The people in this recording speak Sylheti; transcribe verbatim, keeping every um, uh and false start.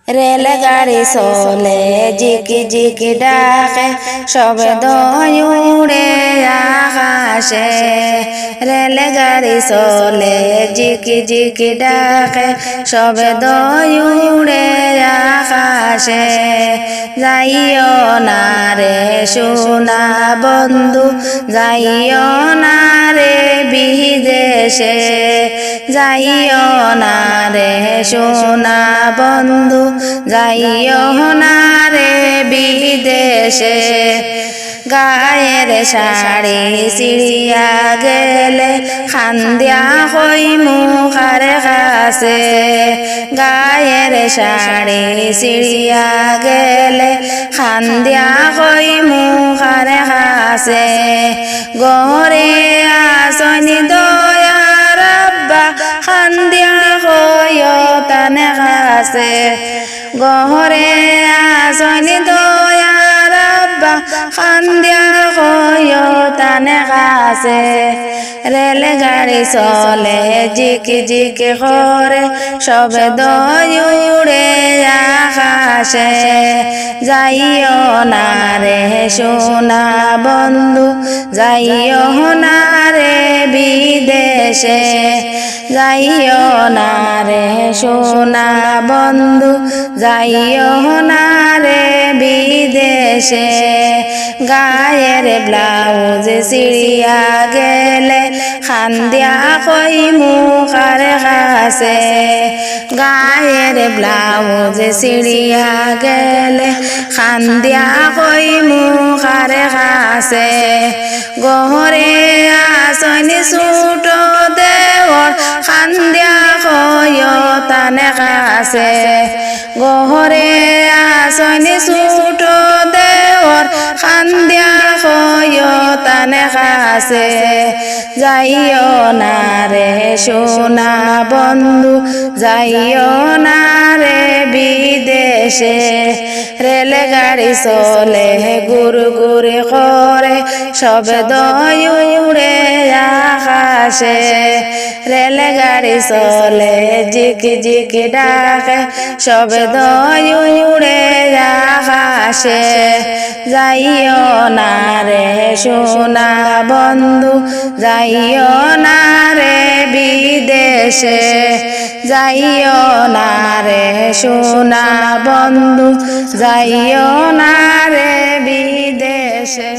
রেলগাড়ি চলে ঝিক ঝিক ডাকে, শব্দ উড়ে আকাশে। রেলগাড়ি চলে ঝিক ঝিক ডাকে, শব্দ উড়ে আকাশে। যাইও না রে সোনা বন্ধু, যাইও না রে বিদেশে। যাইও না রে সোনা বন্ধু, যাইও না রে বিদেশে। গায়ের শাড়ি ছিঁড়িয়া গেলে কান্দিয়া কইমু কার কাছে। গায়ের শাড়ি ছিঁড়িয়া গেলে কান্দিয়া কইমু কার কাছে। ঘরে আছইন দয়ার আব্বা, কান্দিয়া কইও তান কাছে। ঘরে আছইন দয়ার আব্বা, কান্দিয়া কইও তান কাছে। রেলগাড়ি চলে ঝিক ঝিক করে, শব্দ উড়ে আকাশে। যাইও না রে সোনা বন্ধু, যাইও না রে বিদেশে। যাইও না রে সোনা বন্ধু, যাইও না রে বিদেশে। গায়ের ব্লাউজ ছিঁড়িয়া গেলে কান্দিয়া কইমু কার কাছে। গায়ের ব্লাউজ ছিঁড়িয়া গেলে কান্দিয়া কইমু কার কাছে। ঘরে আছইন ছোট দেওর, কান্দিয়া কইও তান কাছে। ঘরে আছইন ছোট দেওর, কান্দিয়া কইও তান কাছে। যাইও না রে সোনা বন্ধু, যাইও না রে বিদেশে। রেলগাড়ি চলে গুর গুর করে, শব্দ উড়ে আকাশে। রেলগাড়ি চলে ঝিক ঝিক ডাকে, শব্দ উড়ে আকাশে। যাইও না রে সোনা বন্ধু, যাইও না রে বিদেশে। যাইও না রে সোনা বন্ধু, যাইও না রে বিদেশে।